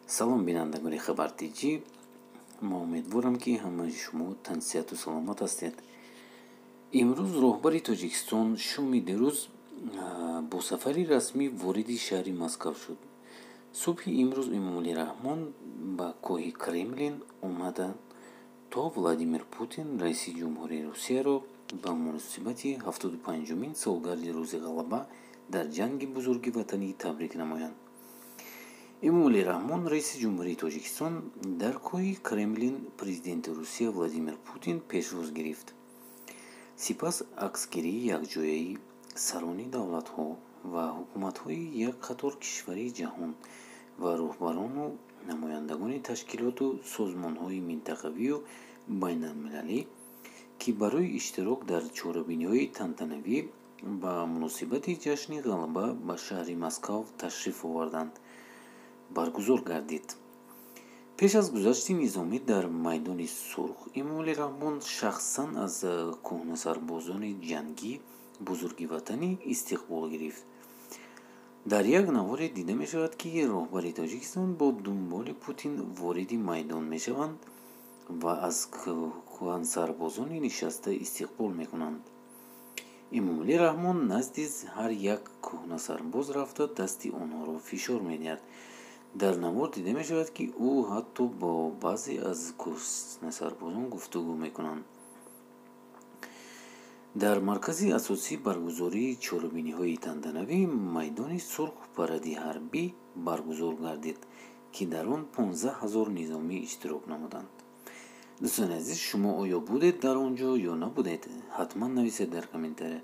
Салом, бинандагони Хабар Тҷӣ. Мо умедворам, ки ҳамаи шумо тансиҳату саломат ҳастед. Имрӯз роҳбари Тоҷикистон шуми дирӯз бо сафари расмӣ вориди шаҳри Москав шуд. Субҳи имрӯз Эмомалӣ Раҳмон ба кӯҳи Кремлин омада, то Владимир Путин, раиси ҷумҳури Русияро, ба муносибати 75-умин солгарди Рӯзи Ғалаба дар Ҷанги Бузурги Ватанӣ табрик намоянд. Эмомалӣ Раҳмон, раиси ҷумҳурии Тоҷикистон, дар кӯҳи Кремлин президенти Русия Владимир Путин пешвоз гирифт. Сипас аксгирии якҷояи сарони давлатҳо ва ҳукуматҳои як қатор кишвари ҷаҳон ва роҳбарону намояндагони ташкилоту созмонҳои минтақавию байналмилалӣ, ки барои иштирок дар чорабиниҳои тантанавӣ ба муносибати ҷашни Ғалаба ба шаҳри Москав ташриф оварданд, баргузор гардид. Пеш аз гузашти низомӣ дар Майдони Сурх Эмомалӣ Раҳмон шахсан аз кӯҳнасарбозони Ҷанги Бузурги Ватанӣ истиқбол гирифт. Дар як наворе дида мешавад, ки роҳбари Тоҷикистон бо дунболи Путин вориди майдон мешаванд ва аз кӯҳансарбозони нишаста истиқбол мекунанд. Эмомалӣ Раҳмон назди ҳар як кӯҳнасарбоз рафта, дасти онҳоро фишор медиҳад. Дар навор дида мешавад, ки ӯ ҳатто бо баъзе аз кӯҳнасарбозон гуфтугӯ мекунанд. Дар маркази асосии баргузории чорабиниҳои тантанавӣ, Майдони Сурх, паради ҳарбӣ баргузор гардид, ки дар он 15 000 низомӣ иштирок намуданд. Дӯстони азиз, шумо оё будед дар он ҷо ё набудед? Ҳатман нависед дар комментария.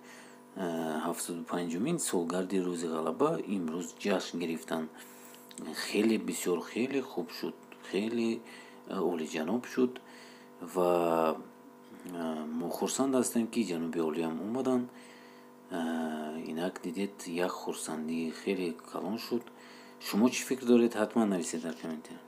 75-умин солгарди Рӯзи Ғалаба имрӯз ҷашн гирифтанд. Хеле бисёр, хеле хуб шуд, хеле олиҷаноб шуд ва мо хурсанд ҳастем, ки ҷаноби олиам омаданд. Инак дидед, як хурсандии хеле калон шуд. Шумо чӣ фикр доред? Ҳатман нависед дар комментария.